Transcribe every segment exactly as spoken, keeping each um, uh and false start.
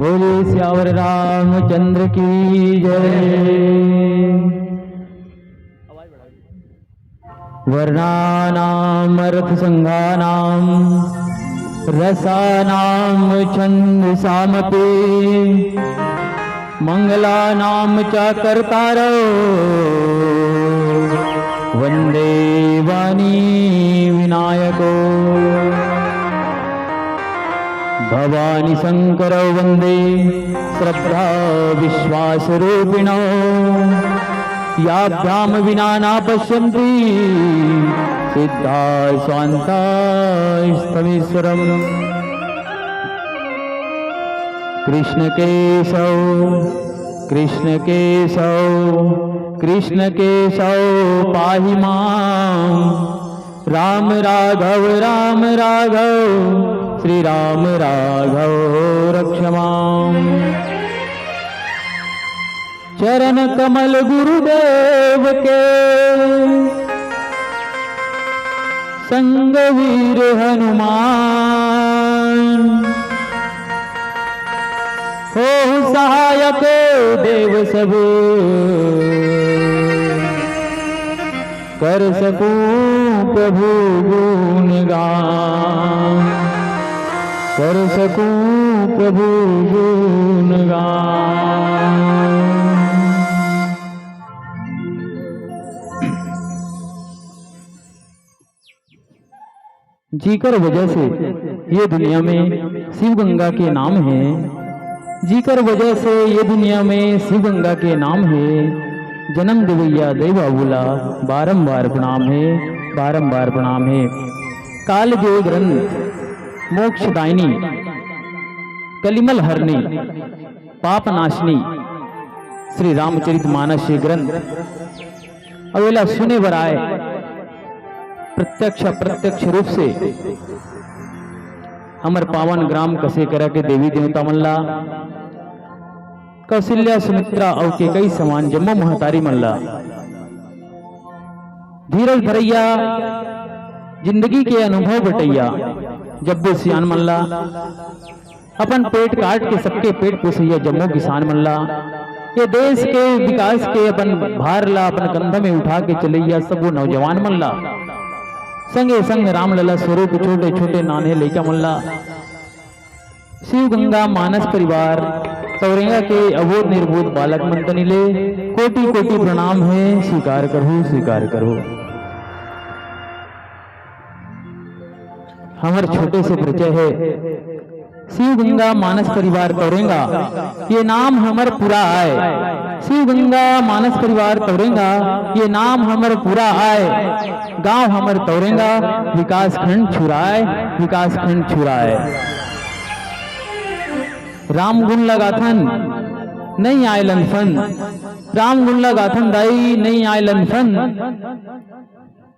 बोले सियावर रामचंद्र की जय। वर्णानाम अर्थ संघानाम रसानाम छंद सामपि मंगलानाम च कर्तारौ वंदे वाणी विनायको। भवानी शंकरौ वंदे श्रद्धा विश्वास रूपिणौ। याभ्याम विना न पश्यन्ति सिद्धा स्वान्ता स्थमीश्वरम्। कृष्ण केशव कृष्ण केशव कृष्ण केशव पाहि मां। राम राघव राम राघव श्री राम राघव रक्ष मां। चरण कमल गुरुदेव के संग वीर हनुमान। हो सहायक देव सब कर सकूं प्रभु गुणगान। कर सकूं प्रभु गुणगान। जीकर वजह से ये दुनिया में शिव गंगा के नाम है, जीकर वजह से ये दुनिया में शिव गंगा के नाम है। जन्म देवैया दई बाबू ला बारंबार प्रणाम है, बारंबार प्रणाम है। काल जो ग्रंथ मोक्षदायिनी, कलिमल हरनी, पाप नाशनी श्री रामचरित मानस ये ग्रंथ अउ एला सुने बर आए प्रत्यक्ष अप्रत्यक्ष रूप से हमर पावन ग्राम कसेकरा के देवी देवता मन ला, कौशल्या सुमित्रा अउ केकई समान जम्मो महतारी मन ला, धीरज धरैया, जिंदगी के अनुभव बटैया जब्बो सियान मन ला, अपन पेट काट के सबके पेट पोसैया जम्मो किसान मन ला, ये देश के विकास के अपन भार ला अपन कंधा में उठा के चलैया सबो नौजवान मन ला, संगे संग रामलला स्वरूप छोटे छोटे नान्हे लइका मन ला, शिव गंगा मानस परिवार तौरेंगा के अबोध निर्बोध बालक मन तनी ले कोटि कोटि प्रणाम है। स्वीकार करहु, स्वीकार करहु। हमर छोटे से परिचय है। शिव गंगा मानस परिवार तौरेंगा, ये नाम हमर पूरा आय। शिव गंगा मानस परिवार तौरेंगा, ये नाम हमर पूरा आय। गांव हमर तौरेंगा, विकासखंड छुराय, विकासखंड छुराय। राम गुण लगाथन, नइ आय लंदफन। राम गुण लगाथन दाई, नइ आय लंदफन।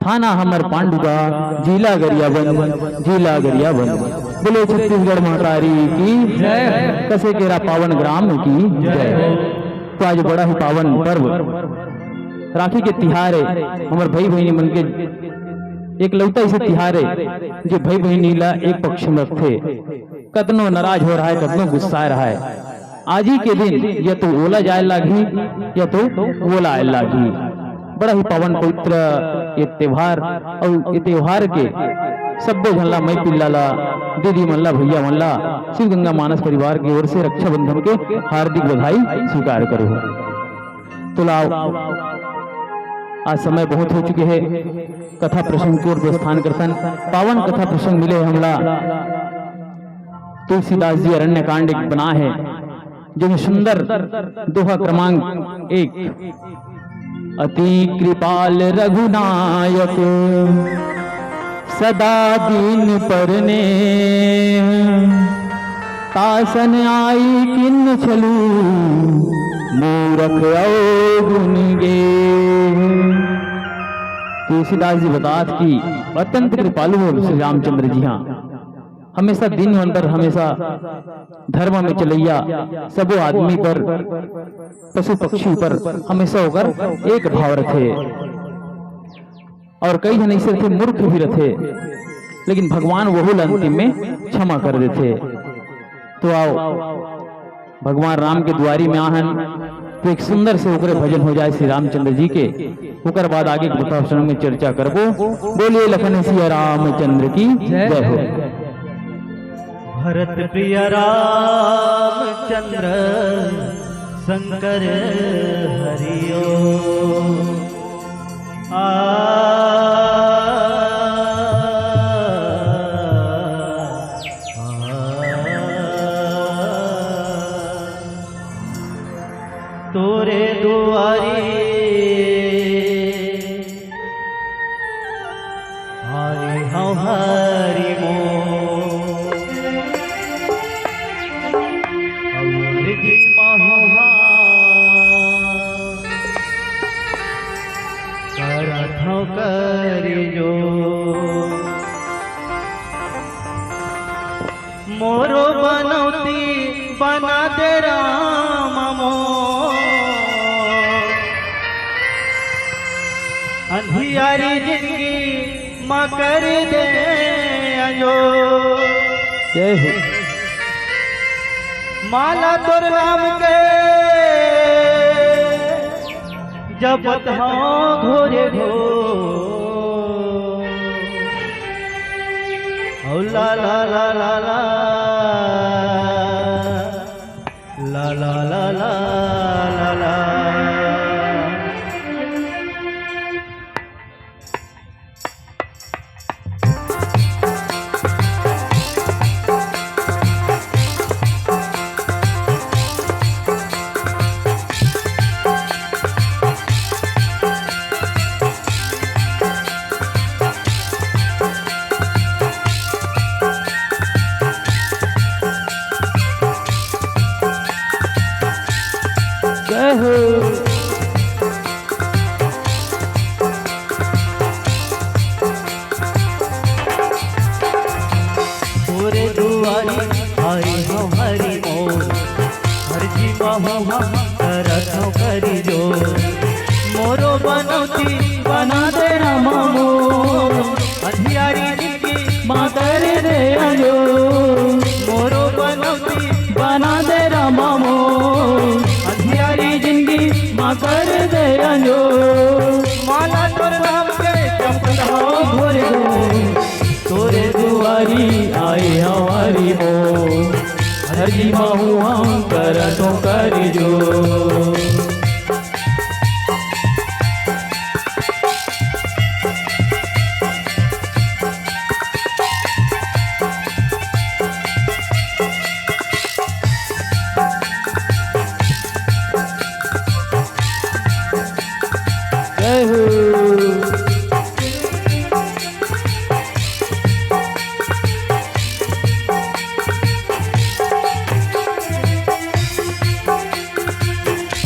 थाना हमर पांडुगा, जिला गरियाबंद, जिला गरियाबंद। बोले छत्तीसगढ़ महतारी की जय। कसेकरा पावन ग्राम की जय। तो आज बड़ा ही पावन पर्व राखी के तिहार है। हमर भाई बहिनी मन के एकलौता ऐसे तिहार है जे भाई बहिनी ला एक पक्ष में रखथे। कतनो नाराज हो रहा है, कतनो गुस्सा रहा है, आज ही के दिन या तो ओला जाए लागही या तो ओला आए लागही। बड़ा ही पावन पवित्र ये त्योहार अउ ये त्योहार के सब्बो झन ला, मई पिल्ला ला, दीदी मन ला, भैया मन ला शिव गंगा मानस परिवार की ओर से रक्षाबंधन के हार्दिक बधाई स्वीकार करो। तो लाओ, आज समय बहुत हो चुके है, कथा प्रसंग की ओर प्रस्थान करथन। पावन कथा प्रसंग मिले हमला तुलसीदास जी अरण्य कांड एक बना है, जो सुंदर दोहा क्रमांक एक, अति कृपाल रघुनायक सदा दीन पर नेह, तासन आई किन्न छलू मूरख अउ गुण गे। तुलसीदास जी बतात कि अत्यंत कृपालु हो श्री रामचंद्र जी। हाँ, हमेशा दीन मन पर, हमेशा धर्म में चलैया सबो आदमी पर, पशु पक्षी पर हमेशा ओकर एक भाव रथे। और कई झन ऐसे रथे, मूर्ख भी रथे, लेकिन भगवान वहू ला अंतिम में क्षमा कर देथे। तो आओ, भगवान राम के दुआरी में आहन, तो एक सुंदर से ओकरे भजन हो जाए श्री रामचंद्र जी के। ओकर बाद आगे के प्रसंग में चर्चा करबो। बोलिए लखन सिया रामचंद्र की जय। जय हो। भरत प्रिय रामचंद्र शंकर हरिओ। आ, आ, तोरे दुआरी आए हौं हरि मोर, अउर जी महुआ करत हौं करि जोर। मोरो बनौती बना दे राम मोर, अंधियारी जिंदगी मा कर दे अंजोर। जय हो। माला तोर नाम के जपत हौं घोरे घोर। ओ ला ला ला ला ला। ला ला ला ला ला ला। जय हो। तोरे दुआरी आए हौं हरि मोर, हर जी महुआ करत हौं करि जोर। मोरो बनौती बना दे राम मोर, अंधियारी जिंदगी मा कर दे अंजोर। मोरो बनौती बना दे राम मोर, अंधियारी जिंदगी मा कर दे अंजोर। माला तोर नाम के जपत हौं घोर घोर, तोरे दुआरी आए हौं हरि मोर, हर जी महुआ करत हौं करि जोर। जय हो।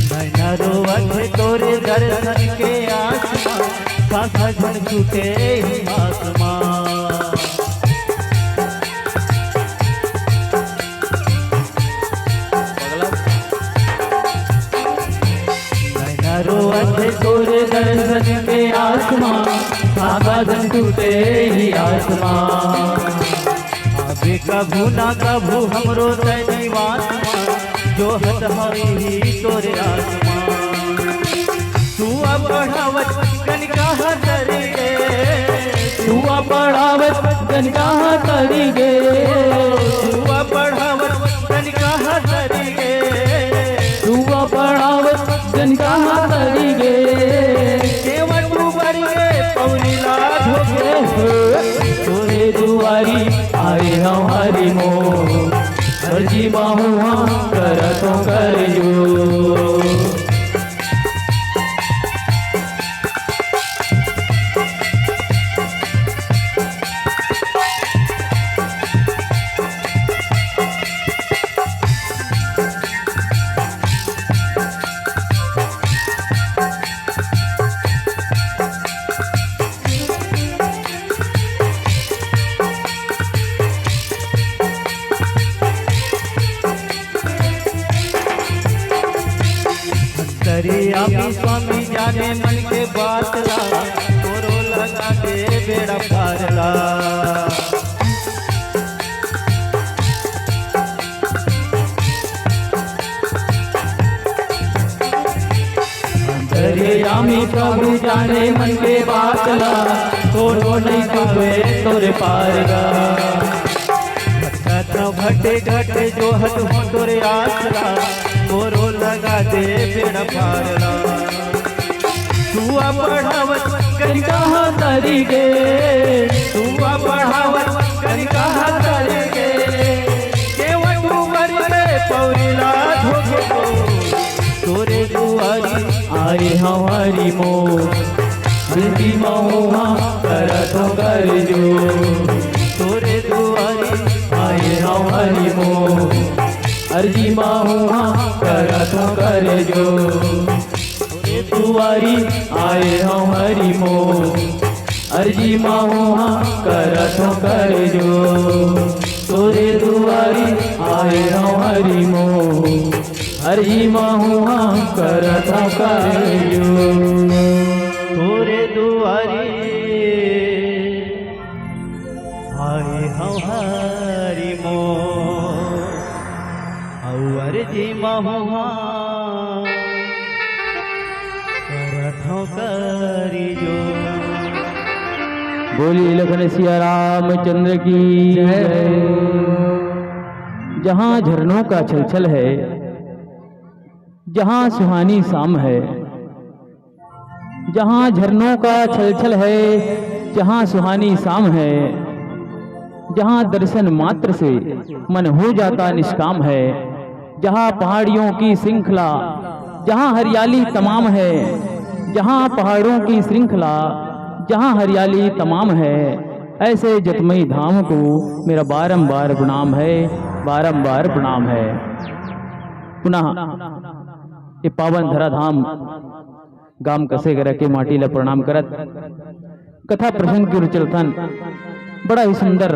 नैना रोवत हे तोरे दर्शन के आस मा, सांस झन छूटे ही मास मा। नैना रोवत हे तोरे दर्शन के आस मा, सांस झन छूटे ही आस मा। आबे कभू ना कभू हमरो तै निवास मा, जोहत हई ही तोरे आस मा। सुआ पढ़ावत गन कहाँ तरी गे। सुआ पढ़ावत गन कहाँ तरी गे। सुआ पढ़ावत गन कहाँ तरी गे। सुआ पढ़ावत गन कहाँ तरी गे। केवट उबर के पौनी ला धोके। तोरे दुआरी आए हौं हरि मोर, हर जी महुआ करत हौं करि जोर। अंतर्यामी स्वामी जाने मन के बात ला, तोरो लगा दे बेड़ा पार ला। स्वामी प्रभु जाने मन के बात ला, कोनो नहीं पावे तोरे पार ला। भटकत भटे घट जोहत हो तोरे आस ला, मोरो लगा दे बेड़ा पार ला। सुआ पढ़ावत कनिका हा तरी गे, सुआ पढ़ावत कनिका हा तरी गे, केवट उमर में पौरी ला धोखे को। तोरे दुआरी आए हमारी मोर, अर्जी महुआ करत हो कर जो। तोरे दुआरी आए हमारी मोर, अर्जी महुआ करत हो कर जो। तोरे दुआरी आए हमारी मोर, अर्जी महुआ करत हो कर जो। तोरे दुआरी आए हमारी मोर, अर्जी महुआ करत हो कर जो। तोरे दुआरी आए हमारी मोर, अउ अर्जी महुआ करत हो कर जो। बोली लखन सिया रामचंद्र की जय। जहाँ झरनों का छलछल है, जहाँ सुहानी शाम है, जहाँ झरनों का छलछल है, जहाँ सुहानी शाम है, जहाँ दर्शन मात्र से मन हो जाता निष्काम है, जहाँ पहाड़ियों की श्रृंखला, जहाँ हरियाली तमाम है, जहाँ पहाड़ों की श्रृंखला, जहाँ हरियाली तमाम है, ऐसे जतमई धाम को मेरा बारंबार प्रणाम है, बारंबार प्रणाम है। पुनः ये पावन धरा धाम गाम कसे करा के माटी ला प्रणाम करत कथा प्रसंग की ओर चलथन। बड़ा ही सुंदर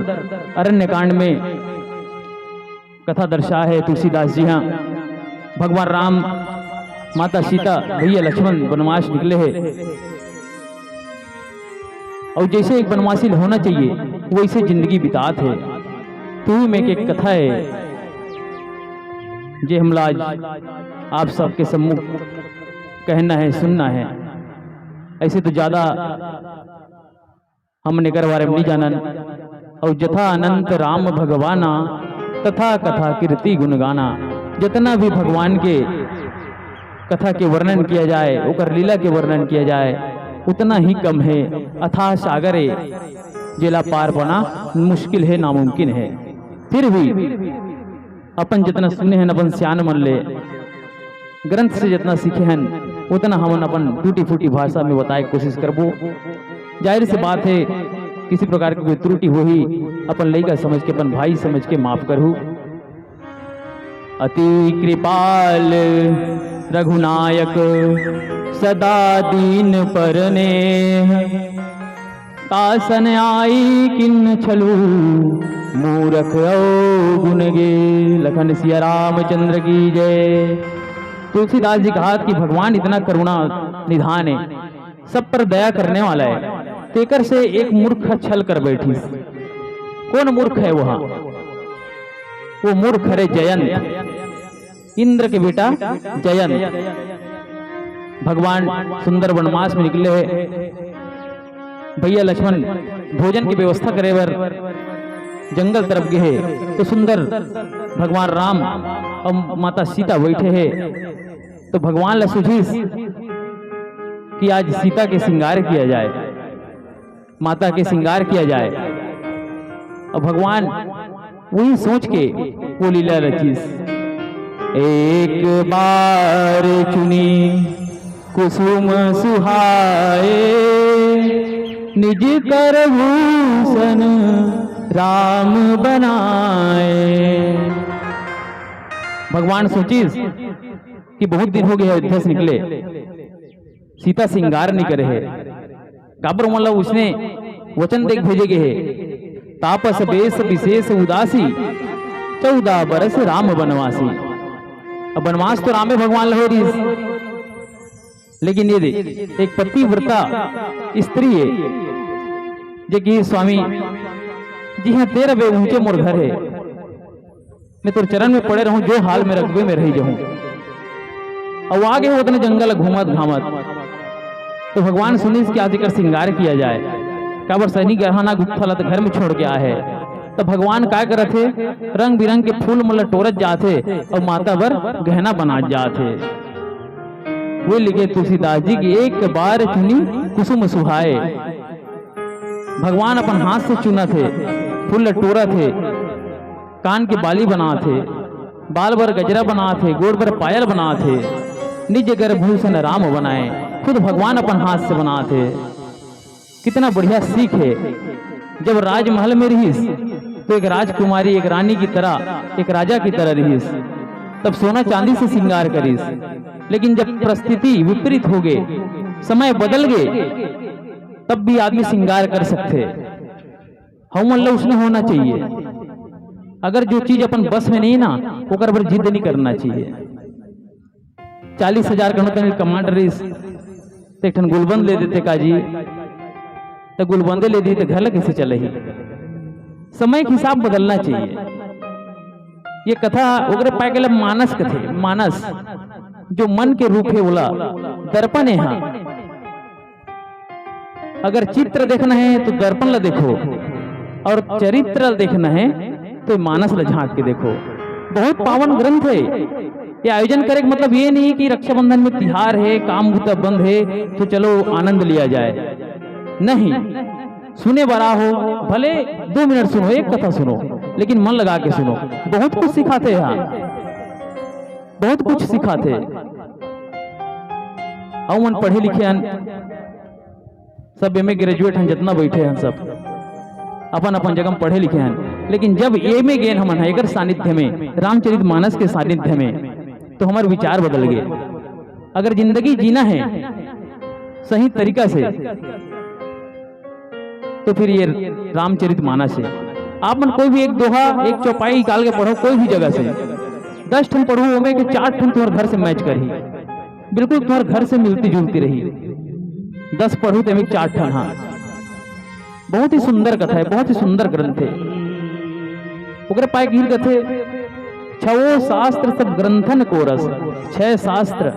अरण्य कांड में कथा दर्शा है तुलसीदास जी। हाँ, भगवान राम, माता सीता, भैया लक्ष्मण बनवास निकले है। अउ जइसे एक बनवासी ल होना चाहिए, वइसे जिंदगी बितात हे। तुही में के एक कथा हे, जे हमला आज आप सबके सम्मुख कहना हे, सुनना हे। अइसे तो ज्यादा हमन एकर बारे में नइ जानन। अउ जथा अनंत राम भगवाना, तथा कथा कीर्ति गुण गाना। जतना भी भगवान के कथा के वर्णन किया जाए, ओकर लीला के वर्णन किया जाए, उतना ही कम हे। अथाह सागर ए, जेला पार पाना मुश्किल हे, नामुमकिन हे। फिर भी अपन जतना सुने हन, अपन सियान मन ले, ग्रंथ से जतना सीखे हन, उतना हमन अपन टूटी फूटी भाषा में बताए के कोशिश करबो। जाहिर से बात हे, किसी प्रकार की कोई त्रुटि होही, अपन लइका समझ के, अपन भाई समझ के माफ करहू। अति कृपाल रघुनायक सदा दीन पर नेह, तासन आई किन्न छलू मूरख अउ गुन गे। लखन सिया रामचंद्र की जय। तुलसीदास जी कहा कि भगवान इतना करुणा निधान हे, सब पर दया करने वाला हे, तेकर से एक मूर्ख छल कर बैठिस। कौन मूर्ख हे वह? वो मूर्ख हरे जयंत, इंद्र के बेटा जयंत। भगवान सुंदर वनवास में निकले हे। भैया लक्ष्मण भोजन की व्यवस्था करे बर जंगल तरफ गे हे, तो सुंदर भगवान राम अउ माता सीता बैठे हे। तो भगवान ला सूझिस कि आज सीता के श्रृंगार किया जाए, माता के श्रृंगार किया जाए। अउ भगवान वही सोच के वो लीला रचिस। एक बार चुनी कुसुम सुहाए, निज कर भूषण राम बनाए। भगवान सोचिस कि बहुत दिन हो गए अयोध्या से निकले, सीता श्रृंगार नइ करे हे। काबर ओमन ला उसने वचन देख भेजे गे हे, तापस बेस विशेष उदासी, चौदह बरस राम बनवासी। अब बनवास तो रामे भगवान ला हो रहिस, लेकिन ये दे, एक पतिव्रता स्त्री हे, जे कि स्वामी जी हाँ, तेरा बे ऊंचे मोर घर हे, मैं तोर चरण में पड़े रहूं, जो हाल में रखबे मैं रही जाऊं। अउ आगे होत ने जंगल घूमत घामत तो भगवान सुनिस कि आज एकर श्रृंगार किया जाए, काबर सनी गहना गुत्था ला तो घर में छोड़ के आए हे। तो भगवान का करत हे, रंग बिरंग के फूल मन ला टोरत जात हे और माता बर गहना बनात जात हे। वे लिखे तुलसीदास जी की एक बार चुनी कुसुम सुहाए। भगवान अपन हाथ से चुनत हे, फूल ला टोरत हे, कान के बाली बनात हे, बाल बर गजरा बनात हे, गोड़ बर पायल बनात हे, निज कर भूषण राम बनाए। खुद भगवान अपन हाथ से बनात हे। कितना बढ़िया सीख हे। जब राजमहल में रहिस तो एक राजकुमारी, एक रानी की तरह, एक राजा की तरह रहिस। तब सोना चांदी से श्रृंगार करिस, लेकिन जब परिस्थिति विपरीत हो गए, समय बदल गए, तब भी आदमी श्रृंगार कर सकथे। हमन ला उसने होना चाहिए। अगर जो चीज अपन बस में नहीं ना, ओकर बर जिद नहीं करना चाहिए। चालीस हजार कनो तनी कमांड रहिस, तो एक ठन गुलबंद ले देते काजी, तो गुलबंदे ले दी तो घर ला कैसे चलही? समय के हिसाब बदलना चाहिए। ये कथा ओकरे पाए गेला मानस कथे, मानस जो मन के रूप हे ओला, दर्पण हे। हाँ, अगर चित्र देखना है तो दर्पण ला देखो, और चरित्र ला देखना है तो मानस ला झांक के देखो। बहुत पावन ग्रंथ है। ये आयोजन करे के मतलब ये नहीं कि रक्षाबंधन में तिहार है, काम बुता बंद है, तो चलो आनंद लिया जाए। नहीं, सुने बर आहो, भले दो मिनट सुनो, एक कथा सुनो, लेकिन मन लगा के सुनो। बहुत कुछ सिखाथे यहाँ, बहुत कुछ सिखाथे। अउ मन पढ़े लिखे हन, सब एमए ग्रेजुएट हन, जितना बैठे हन सब अपन अपन जगह में पढ़े लिखे हन, लेकिन जब एमए गेन हमन ह एकर सानिध्य में, रामचरित मानस के सानिध्य में, तो हमर विचार बदल गए। अगर जिंदगी जीना है सही तरीका से, तो फिर ये रामचरित मानस है। आप मन कोई भी एक दोहा, एक चौपाई निकाल के पढ़ो, कोई भी जगह से, दस ठन पढ़ो, ओमे के चार ठन तुम्हारे घर से मैच करही, बिल्कुल तुम्हारे घर से मिलती जुलती रही। दस पढ़ू तो चार ठन। हाँ, बहुत ही सुंदर कथा है, बहुत ही सुंदर ग्रंथ है। ओकरे पाए गिर कथे, छवो शास्त्र सब ग्रंथन को रस, छह शास्त्र,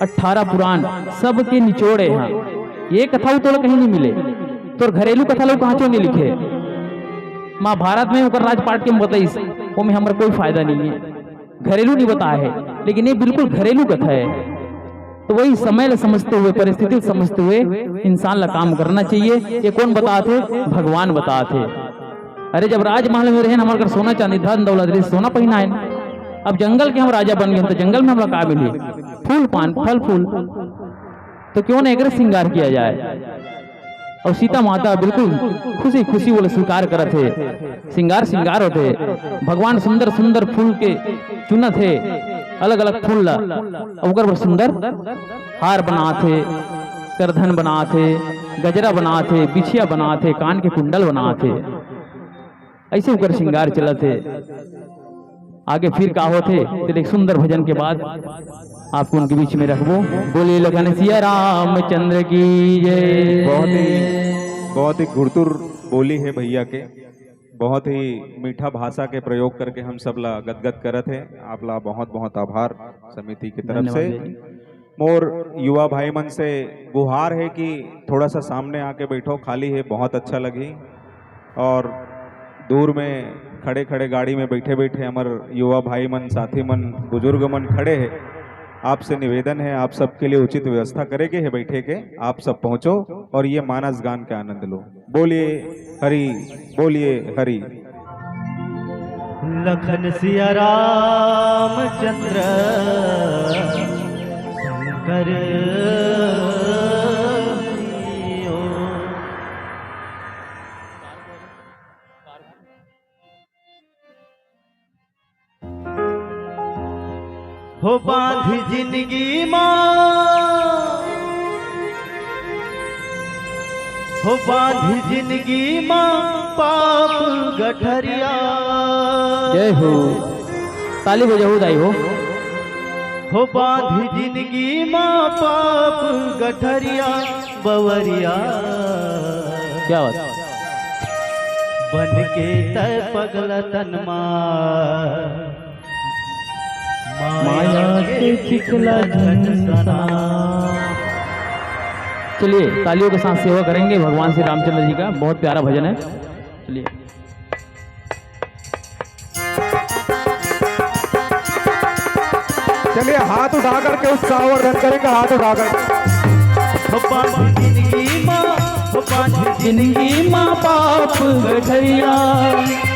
अठारह पुराण, सबके निचोड़े हैं। ये कथा तोला कहीं नहीं मिले, तोर घरेलू कथा लोग कहाँ चो नहीं लिखे। महाभारत में ओकर राजपाट के बताइस, ओमे हमर कोई फायदा नहीं है, घरेलू नहीं बताया है, लेकिन ये बिल्कुल घरेलू कथा है। तो वही समय ला समझते हुए, परिस्थिति ला समझते हुए इंसान ला काम करना चाहिए। ये कौन बताथे? भगवान बताथे। अरे, जब राजमहल में रहेन, हमर कर सोना चांदी, धन दौलत रहिस, सोना पहिनाएन। अब जंगल के हम राजा बन गए, तो जंगल में हमरा का मिली? फूल पान, फल फूल। तो क्यों ना एकरे श्रृंगार किया जाए? और सीता माता बिल्कुल खुशी खुशी बोले स्वीकार करत हे। श्रृंगार श्रृंगार होथे, भगवान सुंदर सुंदर फूल के चुनत हे, अलग अलग फूल ला, अउ ओकर बर सुंदर हार बनात हे, करधन बनात हे, गजरा बनात हे, बिछिया बनात हे, कान के कुंडल बनात हे। ऐसे ओकर श्रृंगार चलत हे। आगे फिर का होथे, तेला एक सुंदर भजन के बाद आपको उनके बीच में रखबो। बोले लगन सिया रामचंद्र की जय। बहुत ही, बहुत ही घुरतुर बोली है भैया के, बहुत ही मीठा भाषा के प्रयोग करके हम सब ला गदगद करत हे। आप ला बहुत बहुत आभार समिति की तरफ से। मोर युवा भाई मन से गुहार है कि थोड़ा सा सामने आके बैठो, खाली है, बहुत अच्छा लगी। और दूर में खड़े खड़े गाड़ी में बैठे बैठे हमर युवा भाई मन, साथी मन, बुजुर्ग मन खड़े हैं, आपसे निवेदन है, आप सबके लिए उचित व्यवस्था करे के है बैठे के, आप सब पहुंचो और ये मानस गान का आनंद लो। बोलिए हरि, बोलिए हरि। लखन सिया रामचंद्र शंकर जियो। हो बांधी जिंदगी मां, हो बांधी जिंदगी मां पाप गठरिया। जय हो। ताली बजाओ दाई हो। हो बांधी जिंदगी मां पाप गठरिया बवरिया। क्या बात। बन के तय पगला तन मां माया के चिखला झंसना। चलिए, तालियों के साथ सेवा करेंगे भगवान श्री रामचंद्र जी का। बहुत प्यारा भजन है। चलिए। चलिए, हाथ उठा करके उत्साहवर्धन करेंगे, हाथ उठाकर। हो बांध जिंदगी मा, हो बांध जिंदगी मा पाप गठरिया,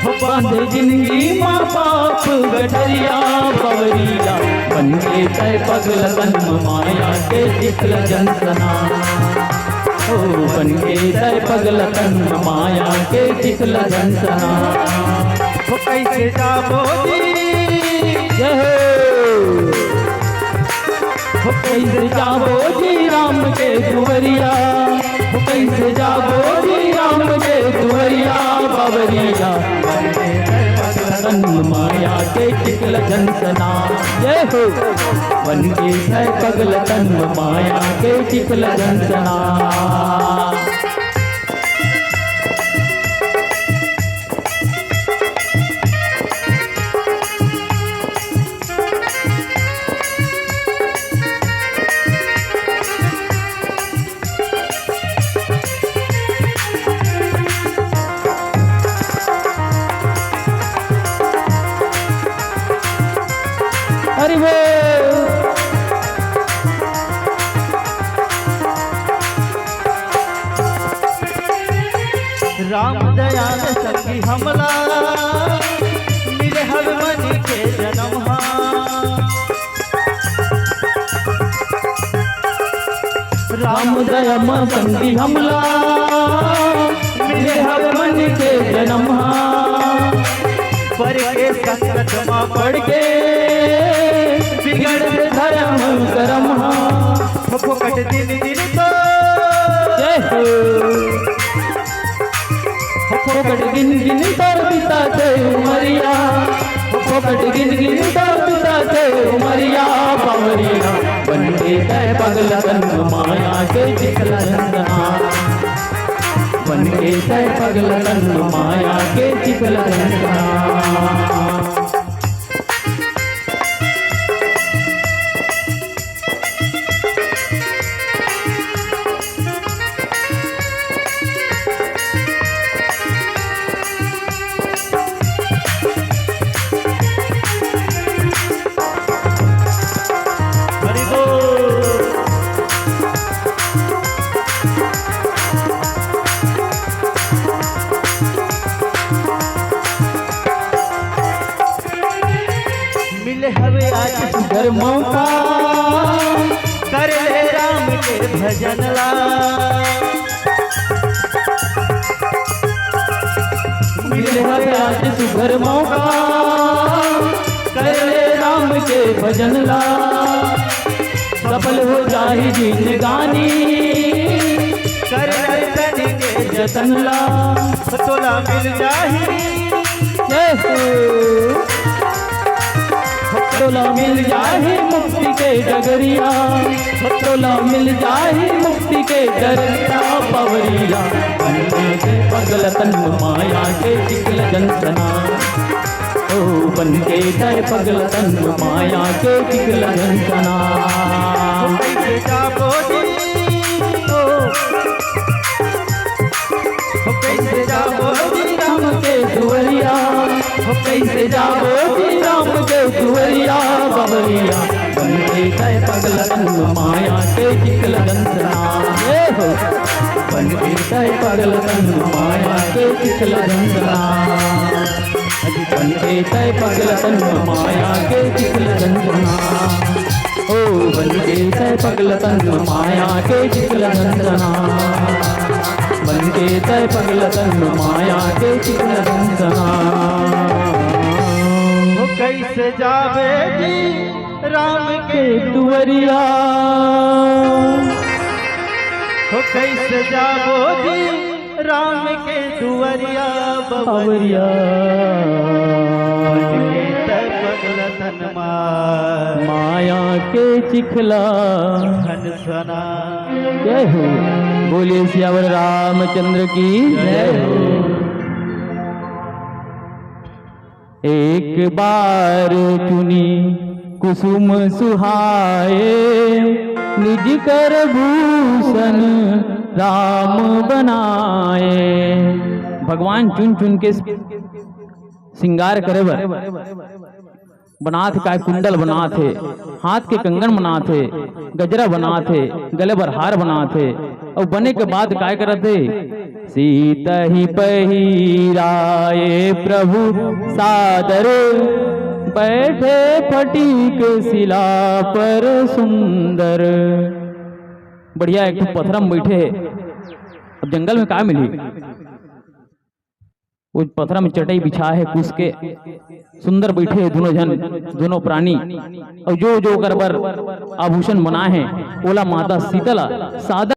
हो बांध जिंदगी मा पाप गठरिया, बवरिया बन के तै पगल तन माया के चिखला जन सना। ओ बन के तै पगल तन माया के चिखला जन सना। हो कैसे जाबो जी, जय हो। हो कैसे जाबो जी राम के दुवरिया, हो कैसे जाबो जी राम के दुवरिया, बवरिया बन के तै पगल तन माया के चिखला जन सना। जय हो। बन के तै पगल तन माया के चिखला जन सना। हरि बोल। राम दया में संगी हमला, मिले हर मन के जनम हा। राम दया में संगी हमला, मिले हर मन के जनम हा। पर के संगत मा पड़ के, बिगड़ धर्म करम हा। फोकट दिन दिन तो, जय हो। फोकट गिन गिन तोर बिताथे उमरिया, फोकट गिन गिन तोर बिताथे उमरिया, बवरिया बन के तै पगल तन माया के चिखला जन सना। बन के तै पगल तन माया के चिखला जन सना। हरि बोल। मिले हवे आज सुघर मौका, कर ले राम के भजन ला। मिले हवे आज सुघर मौका, कर ले राम के भजन ला। सफल हो जाही जिंदगानी, कर नर्तन के जतन ला। तोला मिल जाही, जय हो। तोला मिल जाही मुक्ति के डगरिया, तोला मिल जाही मुक्ति के डगरिया, बवरिया बन के तै पगल तन माया के चिखला जन सना। ओ बन के तै पगल तन माया के चिखला जन सना। कैसे जाबो जी, ओ हो कैसे जाबो जी राम के दुवरिया, हो कैसे जाबो जी राम के दुवरिया, बवरिया बन के तै पगल तन माया के चिखला जन सना। ए हो, बन के तै पगल तन माया के चिखला जन सना। बन के तै पगल तन माया के चिखला जन सना। ओ बन के तै पगल तन माया के चिखला जन सना। बन के तै पगल तन माया के चिखला जन सना। हो कैसे जाबे जी राम के दुवरिया, हो कैसे जाबो जी राम के दुवरिया, बवरिया बन के तै पगल तन माया के चिखला जन सना। जय हो। बोलिए सियावर रामचंद्र की जय हो। एक बार चुनी कुसुम सुहाए निज कर भूषण राम बनाए। भगवान चुन चुन के श्रृंगार करे बर बनात हे, काय कुंडल बनात हे, हाथ के कंगन बनात हे, गजरा बनात हे, गले बर हार बनात हे, अउ बने के बाद काय करत हे? सीतहि पहिराए प्रभु सादर, बैठे फटीक सिला पर सुंदर। बढ़िया एक ठो पथरा म बैठे हे। अब जंगल में का मिलही? वो पथरा में चटई बिछा हे, कुस के सुंदर बैठे हे दोनों झन, दोनों प्राणी। अउ जो जो ओकर बर आभूषण बनाए हे, ओला माता सीता ला सादर